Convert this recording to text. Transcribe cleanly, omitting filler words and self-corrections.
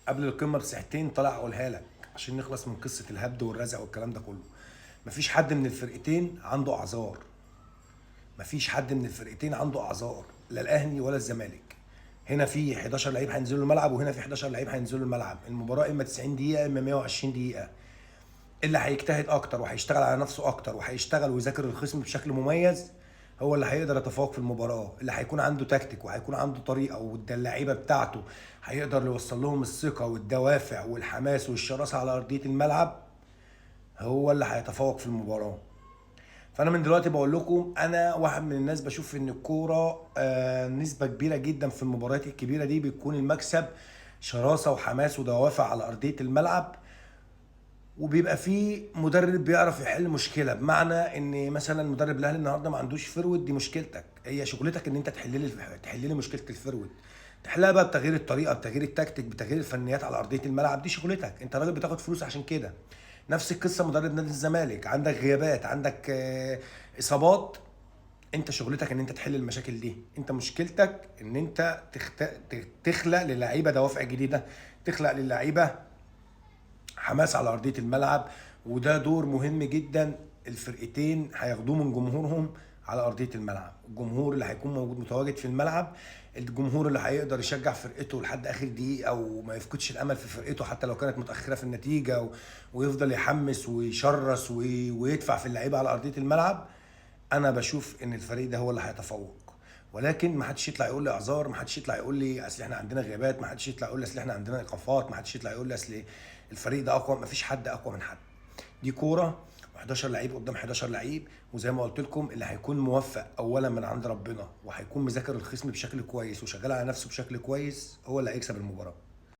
قبل القمه بساعتين طالع اقولها لك عشان نخلص من قصة الهبد والرزع والكلام ده كله. مفيش حد من الفرقتين عنده اعذار، مفيش حد من الفرقتين عنده اعذار، لا الاهلي ولا الزمالك. هنا في 11 لعيب هينزلوا الملعب، وهنا في 11 لعيب هينزلوا الملعب. المباراة اما 90 دقيقة اما 120 دقيقة. اللي هيجتهد اكتر وهيشتغل على نفسه اكتر وهيشتغل ويذاكر الخصم بشكل مميز هو اللي هيقدر يتفوق في المباراة. اللي هيكون عنده تكتيك وهيكون عنده طريقه واللعيبة بتاعته هيقدر يوصل لهم الثقة والدوافع والحماس والشراسه على ارضية الملعب هو اللي هيتفوق في المباراة. فانا من دلوقتي بقول لكم، انا واحد من الناس بشوف ان الكورة نسبه كبيرة جدا في المباريات الكبيرة دي بيكون المكسب شراسة وحماس ودوافع على ارضية الملعب، وبيبقى فيه مدرب بيعرف يحل مشكلة. بمعنى ان مثلا مدرب الاهلي النهارده ما عندوش forward، دي مشكلتك، هي شغلتك ان انت تحل لي مشكلة ال forward، تحلها بقى بتغيير الطريقة، بتغيير التكتيك، بتغيير الفنيات على ارضية الملعب، دي شغلتك، انت راجل بتاخد فلوس عشان كده. نفس القصة مدرب نادي الزمالك، عندك غيابات، عندك اصابات، انت شغلتك ان انت تحل المشاكل دي. انت مشكلتك ان انت تخلق للعيبة دوافع جديدة، تخلق للعيبة حماس على ارضية الملعب، وده دور مهم جدا الفرقتين هياخدوه من جمهورهم على ارضية الملعب. الجمهور اللي هيكون موجود متواجد في الملعب، الجمهور اللي هيقدر يشجع فرقته لحد اخر دقيقة وما يفقدش الامل في فرقته حتى لو كانت متاخرة في النتيجة، ويفضل يحمس ويشرس ويدفع في اللعيبة على ارضية الملعب. انا بشوف ان الفريق ده هو اللي هيتفوق، ولكن ما حدش يطلع يقول لي اعذار، ما حدش يطلع يقول لي اصل احنا عندنا غيابات، ما حدش يطلع يقول لي اصل احنا عندنا ايقافات، ما حدش يطلع يقول لي اصل الفريق ده اقوى. ما فيش حد اقوى من حد، دي كورة و11 لعيب قدام 11 لعيب. وزي ما قلت لكم اللي هيكون موفق اولا من عند ربنا وهيكون مذاكر الخصم بشكل كويس وشغال على نفسه بشكل كويس هو اللي هيكسب المباراة.